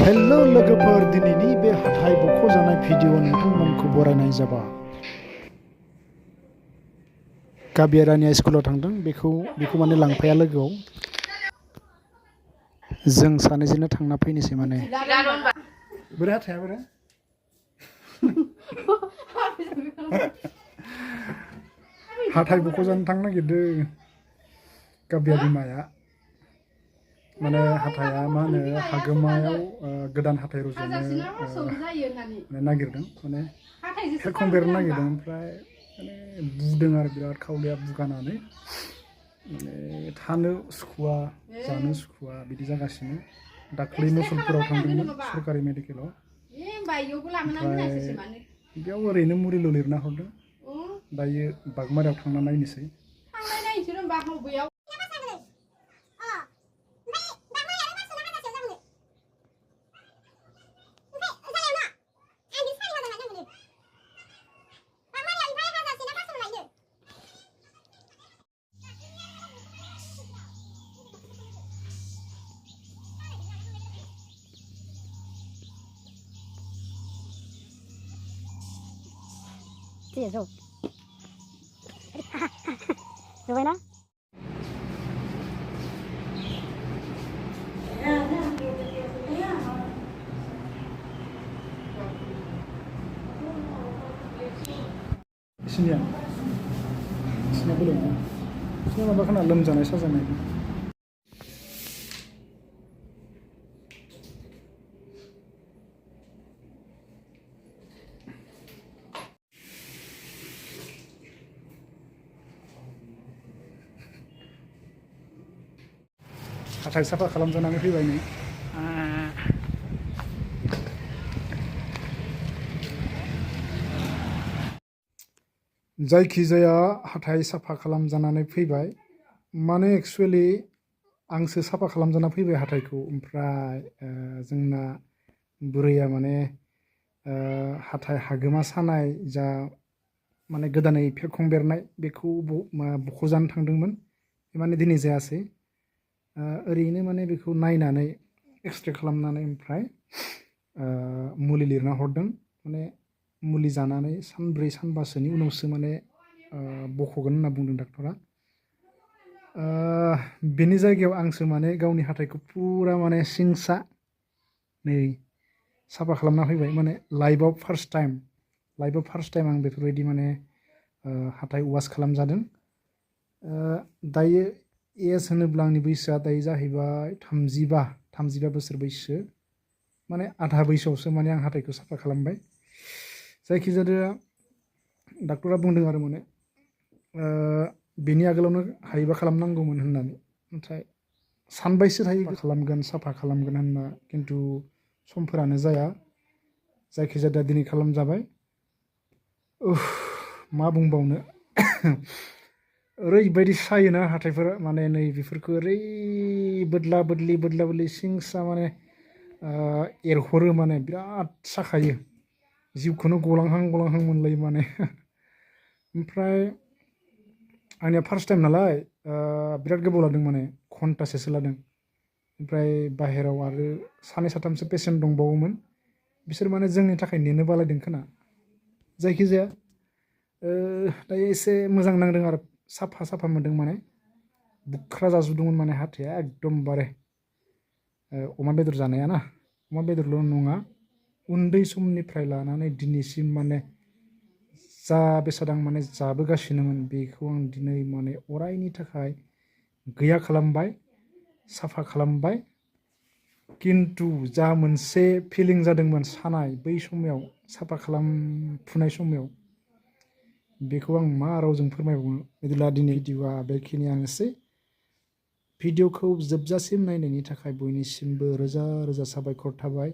Hello लोगोफोर दिनैनि बे हाथाय बख'जानाय भिडिअ नोंथांमोनखौ बरायनाय जाबाय। काव्या रानिया स्कुलाव थांदों बेखौ माने लांफाया लोगोआव जों सानैजोंनो थांना फैनोसै माने बोरै हाथाया बोरै हाथाय बख'जानो थांनो नागिरदों काव्या बिमाया माने हाथाया मा होनो हागोमायाव गोदान हाथाय रज'नो नागिरदों माने हेरखं बेरनो नागिरदों ओमफ्राय माने बुदों आरो बिराद खावलाया बुगानानै माने थानो सुखुवा जानो सुखुवा बिदि जागासिनो दाख्लै मुसलपुराव थांदोंमोन सरकारि मेडिकेलाव ओमफ्राय बेयाव ओरैनो मुलिल' लिरना हरदों दायो बाघमारायाव थांना नायनोसै Iya, so. Coba na. Sini belum. Sini apa kena loमजानाय साजानाय. हाथाय साफा खालामजानानै फैबाय नै जायखिजाया हाथाय साफा खालामजानानै फैबाय माने एक्चुअली आंसो साफा खालामजाना फैबाय हाथायखौ ओमफ्राय जोंना बुरैया माने हाथाय हागोमा सानाय जा माने गोदानै फेरखं बेरनाय बेखौ बख'जानो थांदोंमोन माने दिनै जायासै ओरैनो माने बेखौ नायनानै एक्सरे खालामनानै ओमफ्राय मुलि लिरना हरदों माने मुलि जानानै सानब्रै सानबासोनि उनावसो माने बख'गोन होनना बुंदों डाक्टरा बेनि जायगायाव आंसो माने गावनि हाथायखौ पुरा माने सिंसा नै साफा खालामना फैबाय माने लाइफआव फार्स्ट टाइम आं बेफोरबायदि माने हाथाय वास खालामजादों दायो एज होनोब्ला आंनि बैसोआ दायो जाहैबाय 35 बोसोर बैसो माने आधा बैसोआवसो माने आं हाथायखौ साफा खालामबाय जायखिजाया डाक्टरा बुंदों आरो माने बेनि आगोलावनो हायोबा खालामनांगौमोन होननानै नाथाय सानबायसो थायो खालामगोन साफा खालामगोन होनना खिन्थु समफोरानो जाया जायखिजाया दिनै खालामजाबाय मा बुंबावनो ओरैबायदि सायोना हाथायफोरा माने नै बेफोरखौ ओरै बोदला बोदलि सिंसा माने एरहरो माने बिराद साखायो जिउखौनो गलांहां मोनलायो माने ओमफ्राय आंनिया फार्स्ट टाइम नालाय बिराद गोबाव लादों माने घन्टासेसो लादों ओमफ्राय बाहेराव आरो सानै साथामसो पेसेन्ट दंबावोमोन बिसोर माने जोंनि थाखाय नेनो बालायदों खोना जायखिजाया दायो एसे मोजां नांदों आरो साफा मोनदों माने बुख्रा जाजोबदोंमोन माने हाथाया एकदमबारे अमा बेदर जानाया ना अमा बेदरल' नङा उन्दै समनिफ्राय लानानै दिनैसिम माने जा बेसाद आं माने जाबोगासिनोमोन बेखौ आं दिनै माने अरायनि थाखाय गैया खालामबाय साफा खालामबाय किन्तु जा मोनसे फिलिं जादोंमोन सानाय बै समाव साफा खालामफुनाय समाव बेखौ आं मा रावजों फोरमायबावनो बिदिब्ला दिनै भिडिअआ बेखिनियानोसै भिडिअखौ जोबजासिम नायनायनि थाखाय बयनिसिमबो रोजा रोजा साबायखर थाबाय